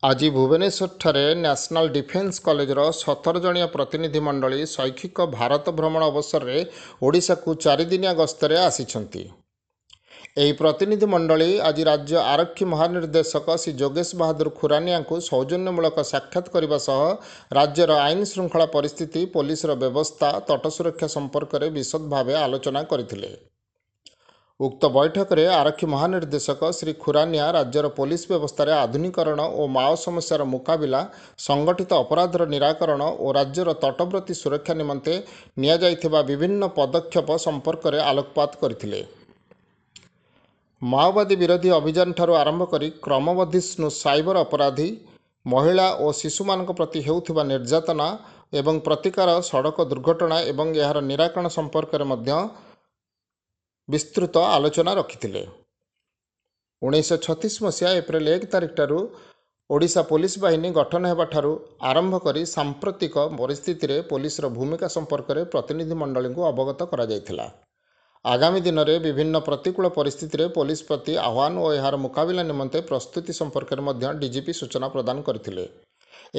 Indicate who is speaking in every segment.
Speaker 1: ଆଜି ଭୁବନେଶ୍ୱରଠାରେ national defence କଲେଜର 17 ଜଣିଆ ପ୍ରତିନିଧି ମଣ୍ଡଳୀ ଶୈକ୍ଷିକ ଭାରତ ଭ୍ରମଣ ଅବସରରେ ଓଡ଼ିଶାକୁ 4 ଦିନିଆ ଗସ୍ତରେ ଆସିଛନ୍ତି। ଏହି ପ୍ରତିନିଧି ମଣ୍ଡଳୀ ଆଜି ରାଜ୍ୟ ଆରକ୍ଷୀ ମହାନିର୍ଦ୍ଦେଶକ ଶ୍ରୀ ଯୋଗେଶ ବାହାଦୁର ଖୁରାନିଆଙ୍କୁ ସୌଜନ୍ୟମୂଳକ ସାକ୍ଷାତ କରିବା ସହ ରାଜ୍ୟର ଆଇନ ଶୃଙ୍ଖଳା ପରିସ୍ଥିତି, ପୋଲିସର ବ୍ୟବସ୍ଥା, ତଟ ସୁରକ୍ଷା ସମ୍ପର୍କରେ ବିଶଦ ଭାବେ ଆଲୋଚନା କରିଥିଲେ। ଉକ୍ତ ବୈଠକରେ ଆରକ୍ଷୀ ମହାନିର୍ଦ୍ଦେଶକ ଶ୍ରୀ ଖୁରାନିଆ ରାଜ୍ୟର ପୋଲିସ ବ୍ୟବସ୍ଥାରେ ଆଧୁନିକୀକରଣ ଓ ମାଓ ସମସ୍ୟାର ମୁକାବିଲା, ସଂଗଠିତ ଅପରାଧର ନିରାକରଣ ଓ ରାଜ୍ୟର ତଟବର୍ତ୍ତୀ ସୁରକ୍ଷା ନିମନ୍ତେ ନିଆଯାଇଥିବା ବିଭିନ୍ନ ପଦକ୍ଷେପ ସମ୍ପର୍କରେ ଆଲୋକପାତ କରିଥିଲେ। ମାଓବାଦୀ ବିରୋଧୀ ଅଭିଯାନଠାରୁ ଆରମ୍ଭ କରି କ୍ରମବର୍ଦ୍ଧିଷ୍ଣୁ ସାଇବର ଅପରାଧୀ, ମହିଳା ଓ ଶିଶୁମାନଙ୍କ ପ୍ରତି ହେଉଥିବା ନିର୍ଯାତନା ଏବଂ ପ୍ରତିକାର, ସଡ଼କ ଦୁର୍ଘଟଣା ଏବଂ ଏହାର ନିରାକରଣ ସମ୍ପର୍କରେ ମଧ୍ୟ ବିସ୍ତୃତ ଆଲୋଚନା ରଖିଥିଲେ। 1936 ମସିହା ଏପ୍ରିଲ 1 ତାରିଖଠାରୁ ଓଡ଼ିଶା ପୋଲିସ ବାହିନୀ ଗଠନ ହେବାଠାରୁ ଆରମ୍ଭ କରି ସାମ୍ପ୍ରତିକ ପରିସ୍ଥିତିରେ ପୋଲିସର ଭୂମିକା ସମ୍ପର୍କରେ ପ୍ରତିନିଧି ମଣ୍ଡଳୀଙ୍କୁ ଅବଗତ କରାଯାଇଥିଲା। ଆଗାମୀ ଦିନରେ ବିଭିନ୍ନ ପ୍ରତିକୂଳ ପରିସ୍ଥିତିରେ ପୋଲିସ ପ୍ରତି ଆହ୍ୱାନ ଓ ଏହାର ମୁକାବିଲା ନିମନ୍ତେ ପ୍ରସ୍ତୁତି ସମ୍ପର୍କରେ ମଧ୍ୟ ଡିଜିପି ସୂଚନା ପ୍ରଦାନ କରିଥିଲେ।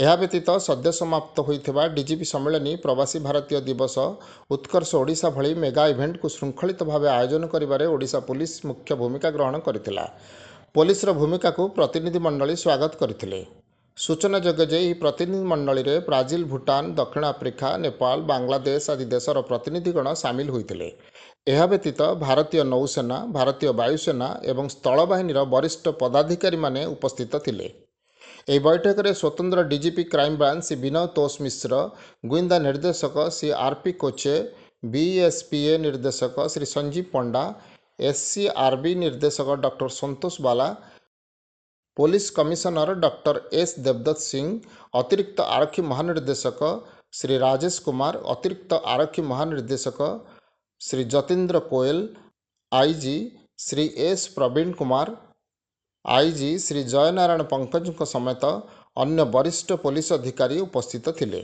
Speaker 1: ଏହା ବ୍ୟତୀତ ସଦ୍ୟ ସମାପ୍ତ ହୋଇଥିବା ଡିଜିପି ସମ୍ମିଳନୀ, ପ୍ରବାସୀ ଭାରତୀୟ ଦିବସ, ଉତ୍କର୍ଷ ଓଡ଼ିଶା ଭଳି ମେଗା ଇଭେଣ୍ଟକୁ ଶୃଙ୍ଖଳିତ ଭାବେ ଆୟୋଜନ କରିବାରେ ଓଡ଼ିଶା ପୋଲିସ ମୁଖ୍ୟ ଭୂମିକା ଗ୍ରହଣ କରିଥିଲା। ପୋଲିସର ଭୂମିକାକୁ ପ୍ରତିନିଧି ମଣ୍ଡଳୀ ସ୍ୱାଗତ କରିଥିଲେ। ସୂଚନାଯୋଗ୍ୟ ଯେ, ଏହି ପ୍ରତିନିଧି ମଣ୍ଡଳୀରେ ବ୍ରାଜିଲ, ଭୁଟାନ, ଦକ୍ଷିଣ ଆଫ୍ରିକା, ନେପାଳ, ବାଂଲାଦେଶ ଆଦି ଦେଶର ପ୍ରତିନିଧିଗଣ ସାମିଲ ହୋଇଥିଲେ। ଏହା ବ୍ୟତୀତ ଭାରତୀୟ ନୌସେନା, ଭାରତୀୟ ବାୟୁସେନା ଏବଂ ସ୍ଥଳବାହିନୀର ବରିଷ୍ଠ ପଦାଧିକାରୀମାନେ ଉପସ୍ଥିତ ଥିଲେ। ଏହି ବୈଠକରେ ସ୍ୱତନ୍ତ୍ର ଡିଜିପି କ୍ରାଇମବ୍ରାଞ୍ଚ ଶ୍ରୀ ବିନୟ ତୋଷ ମିଶ୍ର, ଗୁଇନ୍ଦା ନିର୍ଦ୍ଦେଶକ ଶ୍ରୀ ଆର୍ ପି କୋଚେ, ବିଏସ୍ପିଏ ନିର୍ଦ୍ଦେଶକ ଶ୍ରୀ ସଞ୍ଜୀବ ପଣ୍ଡା, ଏସ୍ସିଆର୍ବି ନିର୍ଦ୍ଦେଶକ ଡକ୍ଟର ସନ୍ତୋଷ ବାଲା, ପୋଲିସ କମିଶନର ଡକ୍ଟର ଏସ୍ ଦେବଦତ୍ତ ସିଂ, ଅତିରିକ୍ତ ଆରକ୍ଷୀ ମହାନିର୍ଦ୍ଦେଶକ ଶ୍ରୀ ରାଜେଶ କୁମାର, ଅତିରିକ୍ତ ଆରକ୍ଷୀ ମହାନିର୍ଦ୍ଦେଶକ ଶ୍ରୀ ଯତୀନ୍ଦ୍ର କୋଏଲ, ଆଇଜି ଶ୍ରୀ ଏସ୍ ପ୍ରବୀଣ କୁମାର, ଆଇଜି ଶ୍ରୀ ଜୟନାରାୟଣ ପଙ୍କଜଙ୍କ ସମେତ ଅନ୍ୟ ବରିଷ୍ଠ ପୋଲିସ ଅଧିକାରୀ ଉପସ୍ଥିତ ଥିଲେ।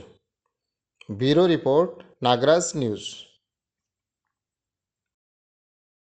Speaker 1: Bureau report, Nagaraj news.